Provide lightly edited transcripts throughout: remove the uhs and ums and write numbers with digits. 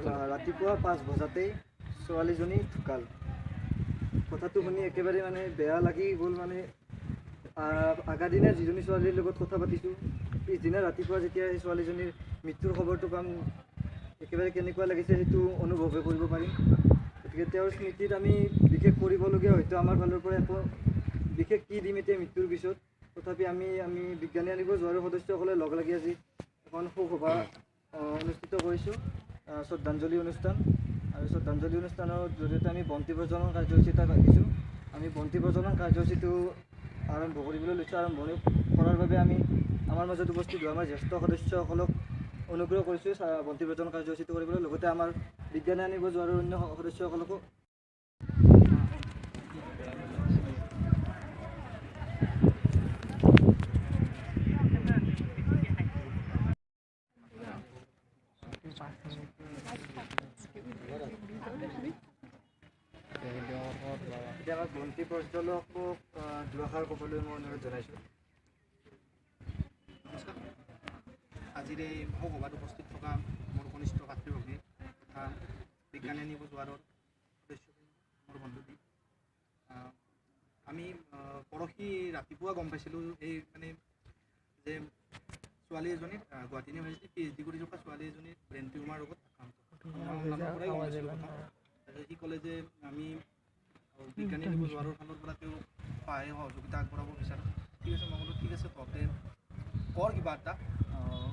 ৰাতিপুৱা 5 বজাতেই ছোৱালীজনী ঢুকাল। কথাটো শুনি একেবাৰে মানে বেয়া লাগি গ'ল। মানে আগাদিনা যিজনী ছোৱালীৰ লগত কথা পাতিছোঁ, পিছদিনা ৰাতিপুৱা যেতিয়া সেই ছোৱালীজনীৰ মৃত্যুৰ খবৰটো পাম, একেবাৰে কেনেকুৱা লাগিছে সেইটো অনুভৱে কৰিব পাৰিম। গতিকে তেওঁৰ স্মৃতিত আমি বিশেষ কৰিবলগীয়া হয়তো আমাৰ ফালৰ পৰা একো বিশেষ কি দিম এতিয়া মৃত্যুৰ পিছত, তথাপি আমি আমি বিজ্ঞানী আনিব যোৱাৰ সদস্যসকলে লগ লাগি আজি এখন শোকসভা অনুষ্ঠিত কৰিছোঁ, শ্ৰদ্ধাঞ্জলি অনুষ্ঠান। আৰু শ্ৰদ্ধাঞ্জলি অনুষ্ঠানৰ জৰিয়তে আমি বন্তি প্ৰজ্বলন কাৰ্যসূচী এটা ৰাখিছোঁ। আমি বন্তি প্ৰজ্বলন কাৰ্যসূচীটো আৰম্ভ কৰিবলৈ লৈছোঁ। আৰম্ভণি কৰাৰ বাবে আমি আমাৰ মাজত উপস্থিত হোৱা আমাৰ জ্যেষ্ঠ সদস্যসকলক অনুগ্ৰহ কৰিছোঁ বন্তি প্ৰজ্বলন কাৰ্যসূচীটো কৰিবলৈ, লগতে আমাৰ বিজ্ঞানী আনিব যোৱাৰ অন্য সদস্যসকলকো। এতিয়া আমাক বন্তি প্ৰজ্বলকক দুআষাৰ ক'বলৈ মই অনুৰোধ জনাইছোঁ। নমস্কাৰ। আজিৰ এই শোকসভাত উপস্থিত থকা মোৰ কনিষ্ঠ ভাতৃ-ভগ্নী তথা বিজ্ঞানী আনিব যোৱাৰৰ সদস্যবৃন্দ, মোৰ বন্ধুদ্বীপ, আমি পৰহি ৰাতিপুৱা গম পাইছিলোঁ এই মানে যে ছোৱালী এজনীৰ গুৱাহাটী ইউনিভাৰ্চিটিত PhD কৰি থকা ছোৱালী এজনীৰ ব্ৰেইন টিউমাৰ ৰোগত আক্ৰান্ত। পৰাই গম পাইছিলোঁ প্ৰথম। তাৰপিছত সি ক'লে যে আমি বিজ্ঞানী আনিব যোৱাৰৰ ফালৰ পৰা তেওঁ সহায় সহযোগিতা আগবঢ়াব বিচাৰোঁ। ঠিক আছে, মই ক'লোঁ ঠিক আছে, তহঁতে কৰ কিবা এটা।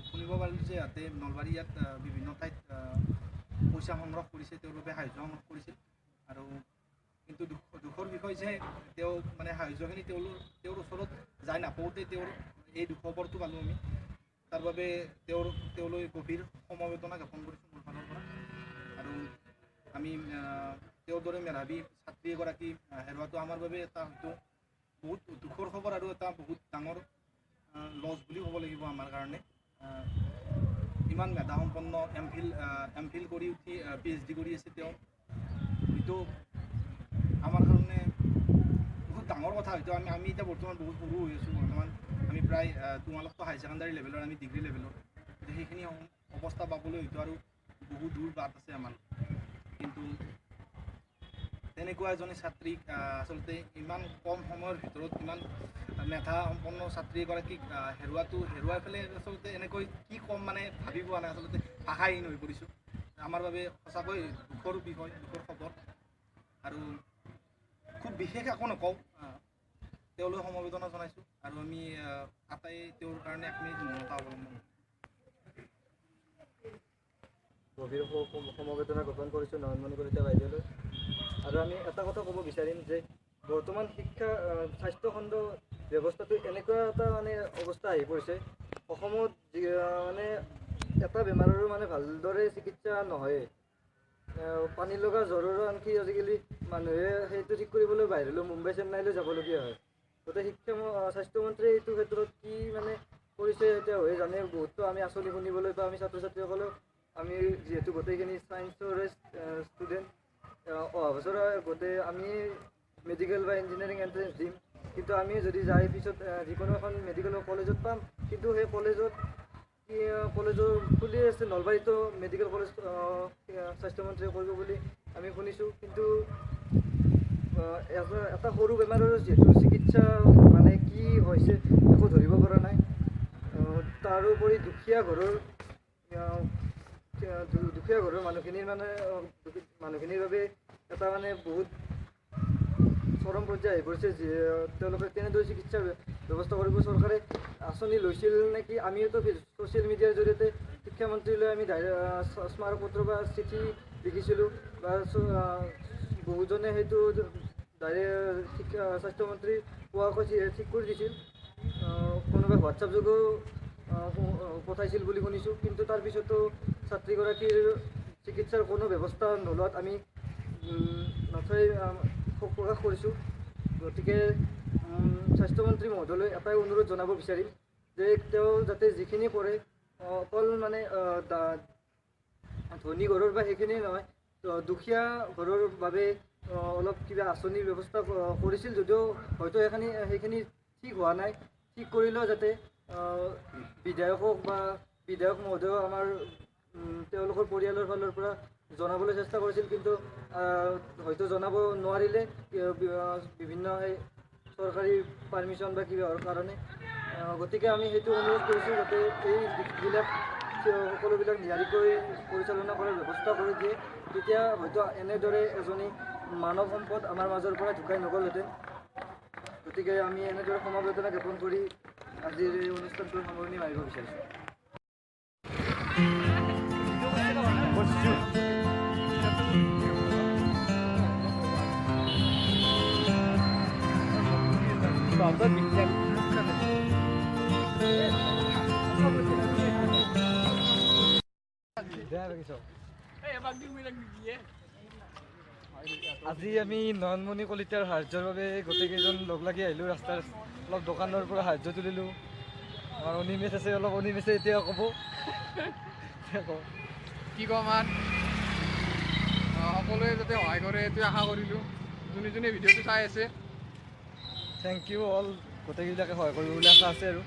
শুনিব পাৰিলোঁ যে ইয়াতে নলবাৰী ইয়াত বিভিন্ন ঠাইত পইচা সংগ্ৰহ কৰিছে, তেওঁৰ বাবে সাহাৰ্য সংগ্ৰহ কৰিছিল। আৰু কিন্তু দুখৰ বিষয় যে তেওঁ মানে সাহাৰ্যখিনি তেওঁৰ ওচৰত যাই নাপাওঁতে তেওঁৰ এই দুখবৰটো পালোঁ আমি। তাৰ বাবে তেওঁলৈ গভীৰ সমবেদনা জ্ঞাপন কৰিছোঁ মোৰ ফালৰ পৰা। আৰু আমি তেওঁৰ দৰে মেধাৱী ছাত্ৰী এগৰাকী হেৰুৱাটো আমাৰ বাবে এটা হয়তো বহুত দুখৰ খবৰ আৰু এটা বহুত ডাঙৰ লছ বুলি ক'ব লাগিব আমাৰ কাৰণে। ইমান মেধাসম্পন্ন এম ফিল কৰি উঠি PhD কৰি আছে তেওঁ, হয়তো আমাৰ কাৰণে বহুত ডাঙৰ কথা। হয়তো আমি এতিয়া বৰ্তমান বহুত সৰু হৈ আছোঁ। বৰ্তমান আমি প্ৰায় তোমালোকতো হাই ছেকেণ্ডাৰী লেভেলৰ, আমি ডিগ্ৰী লেভেলৰ, গতিকে সেইখিনি অৱস্থা পাবলৈ হয়তো আৰু বহু দূৰ বাট আছে আমাৰ। কিন্তু তেনেকুৱা এজনী ছাত্ৰীক আচলতে ইমান কম সময়ৰ ভিতৰত ইমান মেধাসম্পন্ন ছাত্ৰী এগৰাকীক হেৰুৱাই পেলাই আচলতে এনেকৈ কি ক'ম মানে ভাবি পোৱা নাই, আচলতে ভাষাহীন হৈ পৰিছোঁ। আমাৰ বাবে সঁচাকৈ দুখৰ বিষয়, দুখৰ খবৰ। আৰু খুব বিশেষ একো নকওঁ, তেওঁলৈ সমবেদনা জনাইছোঁ আৰু আমি আটাই তেওঁৰ কাৰণে এক মিনিট মৌনতা অৱলম্বন কৰিম। গভীৰ সমবেদনা জ্ঞাপন কৰিছোঁ নয়নমণি কলিতা বাইদেউলৈ। আৰু আমি এটা কথা ক'ব বিচাৰিম যে বৰ্তমান শিক্ষা স্বাস্থ্যখণ্ড ব্যৱস্থাটো এনেকুৱা এটা মানে অৱস্থা আহি পৰিছে অসমত, মানে এটা বেমাৰৰো মানে ভালদৰে চিকিৎসা নহয়েই। পানী লগা জ্বৰৰো আনকি আজিকালি মানুহে সেইটো ঠিক কৰিবলৈ বাহিৰলৈ মুম্বাই চেন্নাইলৈ যাবলগীয়া হয়। গতিকে স্বাস্থ্যমন্ত্ৰীয়ে এইটো ক্ষেত্ৰত কি মানে কৰিছে এতিয়া হৈ জানে। বহুতো আমি আঁচনি শুনিবলৈ পাওঁ, আমি ছাত্ৰ ছাত্ৰীসকলেও, আমি যিহেতু গোটেইখিনি ছায়েন্সৰে ষ্টুডেণ্ট, অহা বছৰ গোটেই আমি মেডিকেল বা ইঞ্জিনিয়াৰিং এণ্ট্ৰেঞ্চ দিম, কিন্তু আমি যদি যাই পিছত যিকোনো এখন মেডিকেল কলেজত পাম, কিন্তু সেই কলেজত কি কলেজৰ খুলি আছে নলবাৰীতো মেডিকেল কলেজ স্বাস্থ্যমন্ত্ৰীয়ে কৰিব বুলি আমি শুনিছোঁ। কিন্তু এটা সৰু বেমাৰৰ যিহেতু চিকিৎসা মানে কি হৈছে একো ধৰিব পৰা নাই। তাৰোপৰি দুখীয়া ঘৰৰ মানুহখিনিৰ মানে মানুহখিনিৰ বাবে এটা মানে বহুত চৰম পৰ্যায় আহি পৰিছে। তেওঁলোকে কেনেদৰে চিকিৎসাৰ ব্যৱস্থা কৰিব, চৰকাৰে আঁচনি লৈছিল নেকি? আমিওতো ছ'চিয়েল মিডিয়াৰ জৰিয়তে শিক্ষামন্ত্ৰীলৈ আমি স্মাৰকপত্ৰ বা চিঠি লিখিছিলোঁ, বা বহুজনে সেইটো ডাইৰেক্ট শিক্ষা স্বাস্থ্যমন্ত্ৰী পোৱাকৈ ঠিক কৰি দিছিল, কোনোবাই হোৱাটছআপ যোগেও পঠাইছিল বুলি শুনিছোঁ। কিন্তু তাৰপিছতো ছাত্ৰীগৰাকীৰ চিকিৎসাৰ কোনো ব্যৱস্থা নোলোৱাত আমি নথৈ শোক প্ৰকাশ কৰিছোঁ। গতিকে স্বাস্থ্যমন্ত্ৰী মহোদয়লৈ এটাই অনুৰোধ জনাব বিচাৰিম যে তেওঁ যাতে যিখিনি কৰে অকল মানে ধনী ঘৰৰ বা সেইখিনিয়ে নহয়, দুখীয়া ঘৰৰ বাবে অলপ কিবা আঁচনিৰ ব্যৱস্থা কৰিছিল যদিও হয়তো সেইখিনি ঠিক হোৱা নাই। ঠিক কৰিলেও যাতে বিধায়কক বা বিধায়ক মহোদয় আমাৰ তেওঁলোকৰ পৰিয়ালৰ ফালৰ পৰা জনাবলৈ চেষ্টা কৰিছিল, কিন্তু হয়তো জনাব নোৱাৰিলে বিভিন্ন সেই চৰকাৰী পাৰ্মিশ্যন বা কিবাৰ কাৰণে। গতিকে আমি সেইটো অনুৰোধ কৰিছোঁ যাতে এই দিশবিলাক সকলোবিলাক নিয়াৰিকৈ পৰিচালনা কৰাৰ ব্যৱস্থা কৰি দিয়ে, তেতিয়া হয়তো এনেদৰে এজনী মানৱ সম্পদ আমাৰ মাজৰ পৰা ঢুকাই নগ'লহেঁতেন। গতিকে আমি এনেদৰে সমবেদনা জ্ঞাপন কৰি আজিৰ এই অনুষ্ঠানটোৰ সামৰণি মাৰিব বিচাৰিছোঁ। আজি আমি নয়নমণি কলিতাৰ সাহাৰ্যৰ বাবে গোটেইকেইজন লগ লাগি আহিলোঁ। ৰাস্তাৰ অলপ দোকানৰ পৰা সাহাৰ্য তুলিলোঁ। আমাৰ অনিমেষ আছে, অলপ অনিমেষে এতিয়া ক'ব। কি ক'ম আৰু, সকলোৱে যাতে সহায় কৰে এইটোৱে আশা কৰিলোঁ। যোনে যোনে ভিডিঅ'টো চাই আছে, thank U all, গোটেইবিলাকে সহায় কৰিব বুলি আশা আছে আৰু।